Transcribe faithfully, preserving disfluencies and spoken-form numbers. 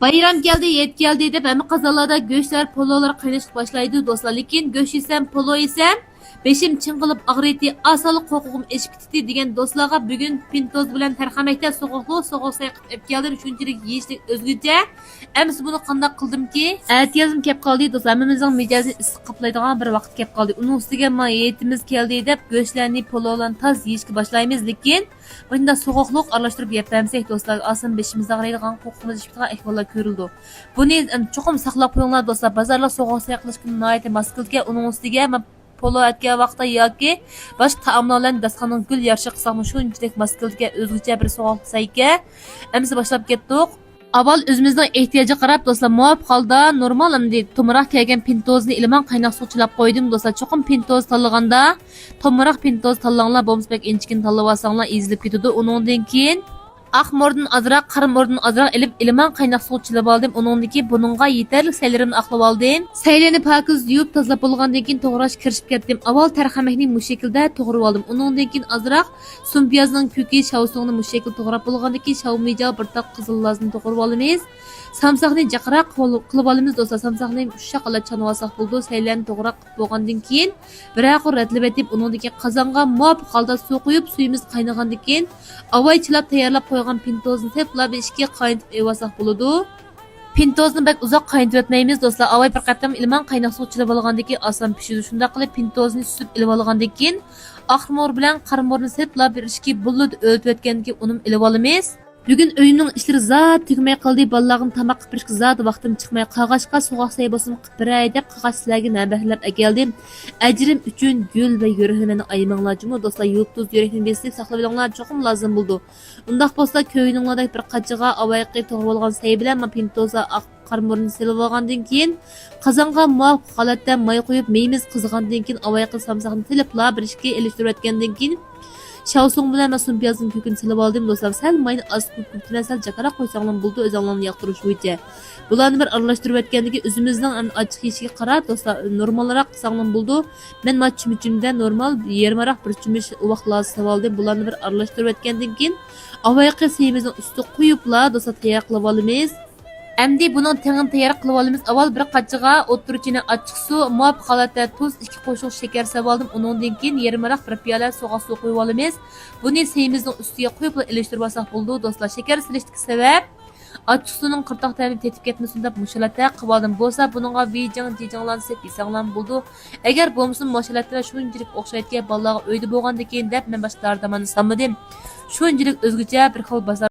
بايرام كەلدى، ھېيت كەلدى دەپ ھەممە قازانلاردا گۆشلەر، پولۇلار قايناشقا باشلايدۇ دوستلار. لېكىن گۆش يېسەم، پولۇ يېسەم، بېشىم چىڭقىلىپ ئاغرىيتتى، ئاسانلا قورقۇغۇم ئېشىپ كېتىتتى دېگەن دوستلارغا بۈگۈن پىنتوز بىلەن تەرخەمەكتە سوغۇقلۇق سوغۇق سەي قىلىپ ئەپ كەلدىم. شۇنچىلىك يېيىشلىك ئۆزگىچە. ئەمىسە بۇنى قانداق قىلدىمكى؟ ئەتىيازمۇ كەپ قالدى دوستلار، ھەممىمىزنىڭ مىجەزىنى ئىسسىق قاپلايدىغان بىر ۋاقىت كەپ قالدى. ئۇنىڭ ئۈستىگە ما ھېيتىمىز كەلدى دەپ گۆشلەرنى، پولۇلارنى تاز يېيىشكە باشلايمىز، لېكىن مۇشۇنداق سوغۇقلۇق ئارىلاشتۇرۇپ يەپ بەرمىسەك دوستلار، ئاسان بېشىمىز ئاغرىيدىغان، قورقۇمىز ئېشىپ كېتىدىغان ئەھۋاللار كۆرۈلىدۇ. بۇنى، ئەم، چوقۇم ساقلاپ قويۇڭلار دوستلار، بازارلار سوغۇق سەي قىلىش كۈنى ناھايىتى ماس كېلىدىكەن، ئۇنىڭ ئۈستىگە ما-، پولۇ ئەتكەن ۋاقىتتا ياكى باشقا تائاملار بىلەن داستىخاننىڭ گۈل يارىشى قىلساقمۇ شۇنچىلىك ماس كېلىدىكەن، ئۆزگىچە بىر سوغۇق سەيكەن. ئەمىسە باشلاپ كەتتۇق. ئاۋۋال ئۆزىمىزنىڭ ئېھتىياجىغا قاراپ دوستلار، مۇۋاپىق ھالدا نورمال ئەمدى تومراق كەلگەن پىنتوزنى ئىلمان قايناق سۇغا چىلاپ قويدۇم دوستلار. چوقۇم پىنتوز تاللىغاندا تومراق پىنتوز تاللاڭلار، بولمىسا بەك ئىنچىكىنە تاللىۋالساڭلار ئېزىلىپ كېتىدۇ. ئۇنىڭدىن كېيىن ئاق مورىدىن ئازراق، قارا مورىدىن ئازراق ئېلىپ، ئىلمان قايناق سۇغا چىلىۋالدىم. ئۇنىڭدىن كېيىن بۇنىڭغا يېتەرلىك سەيلىرىمنى ئاقلىۋالدىم. سەيلىنى پاكىز يۇيۇپ تازىلاپ بولغاندىن كېيىن توغراش كىرىشىپ كەتتىم. ئاۋۋال تەرخەمەكنى مۇشۇ شەكىلدە توغرىۋالدىم. ئۇنىڭدىن كېيىن ئازراق سۇن پىيازنىڭ كۆكى، شاۋسۇڭنى مۇشۇ شەكىلدە توغراپ بولغاندىن كېيىن شاۋمىجاۋ، بىر تال قىزىل لازنى توغرىۋالىمىز. سامساقنى جىقراق قىلىۋالىمىز دوستلار. سامساقنى ئۇششاق ھالەتتە چانىۋالساق بولىدۇ. سەيلەننى توغراپ قىلىپ بولغاندىن كېيىن بىرەر قۇر رەتلىۋېتىپ، ئۇنىڭدىن كېيىن قازانغا مۇۋاپىق ھالدا سۇ قۇيۇپ، سۇيىمىز قاينىغاندىن كېيىن ئاۋاي چىلاپ تەييارلاپ قويغان پىنتوزنى سېلىپلا بىر ئىككى قاينىتىپ ئېلىۋالساق بولىدۇ. پىنتوزنى بەك ئۇزاق قاينىتىۋەتمەيمىز دوستلار. ئاۋاي بىر قېتىم ئىلمان قايناق سۇغا چىلىۋالغاندىن كېيىن ئاسان پىشىدۇ. شۇنداق قىلىپ پىنتوزنى سۈزۈپ ئېلىۋالغاندىن كېيىن ئاق مور بىلەن قارا مورنى سېلىپلا بىر ئىككى بۇللىدا ئۆلتۈرۈۋەتكەندىن كېيىن ئۇنىمۇ ئېلىۋالىمىز. بۈگۈن ئۆيۈمنىڭ ئىشلىرى زادى تۈگىمەي قالدى. بالىلارغىمۇ تاماق قىلىپ بېرىشكە زادى ۋاقتىم چىقماي قالغاچقا، سوغۇق سەي بولسىمۇ قىلىپ بېرەي دەپ قاغاچ سىلەرگە نەبەھلەپ ئەكەلدىم. ئەجرىم ئۈچۈن گۈل ۋە يۈرەكنى مەندىن ئايىماڭلار جۇمۇ دوستلار. يۇلتۇز يۈرەكنى بىلسىلىك ساقلىۋېلىڭلار، چوقۇم لازىم بولىدۇ. ئۇنداق بولسا كۆيۈنۈڭلاردەك بىر قاچىغا ئاۋايقى توغرىۋالغان سەي بىلەن ما پىنتوزا ئاق قارا مورنى سېلىۋالغاندىن كېيىن، قازانغا مۇۋاپىق ھالەتتە ماي قۇيۇپ، مېيىمىز قىزىغاندىن كېيىن، ئاۋايقى سامساقنى سېلىپلا بىر ئىككى ئېلىشتۇرۇۋەتكەندىن كېيىن، شاۋسۇڭ بىلەن مەن سۇن پىيازنىڭ كۆكىنى سېلىۋالدىم دوستلار. سەل ماينى ئاز كۆپتىمەن، سەل جىقراق قويساڭلارمۇ بولىدۇ، ئۆزۈڭلارنىڭ ياقتۇرۇشى بويىچە. بۇلارنى بىر ئارىلاشتۇرۇۋەتكەندىن كېيىن، ئۆزىمىزنىڭ ئەمدى ئاچچىق يېيىشىگە قاراپ دوستلار، نورمالراق قىلساڭلارمۇ بولىدۇ. مەن مانا چۆمۈچۈمدە نورمال يېرىمراق بىر چۆمۈچ ئۇۋاق لازا سېلىۋالدىم. بۇلارنى بىر ئارىلاشتۇرۇۋەتكەندىن كېيىن، ئاۋايقى سەيىمىزنىڭ ئۈستىگە قۇيۇپلا دوستلار تەييار قىلىۋالىمىز. ئەمدى بۇنىڭ تېڭىنى تەييار قىلىۋالىمىز. ئاۋۋال بىر قاچىغا ئوتتۇرا چىنە ئاچچىق سۇ، مۇۋاپىق ھالەتتە تۇز، ئىككى قوشۇق شېكەر سېلىۋالدىم. ئۇنىڭدىن كېيىن يېرىمراق بىر پىيالە سۇغا سۇ قۇيۇۋالىمىز. بۇنى سەيىمىزنىڭ ئۈستىگە قۇيۇپلا ئېلىشتۇرۇۋالساق بولىدۇ دوستلار. شېكەر سېلىشتىكى سەۋەب، ئاچچىق سۇنىڭ قىرتاق تەمى تېتىپ كەتمىسۇن دەپ مۇشۇ ھالەتتە قىلىۋالدىم. بولسا بۇنىڭغا ۋېيجىڭ، جىجىڭلارنى سېلىپ يېسەڭلارمۇ بولىدۇ. ئەگەر بولمىسىمۇ مۇشۇ ھالەتتە شۇنچىلىك ئوخشايدىكەن بالىلارغا ئۆيدە بولغاندىكىن دەپ مەن باشقا دارى-دەرماننى سالمىدىم. شۇنچىلىك ئۆزگىچە بىر خىل بازار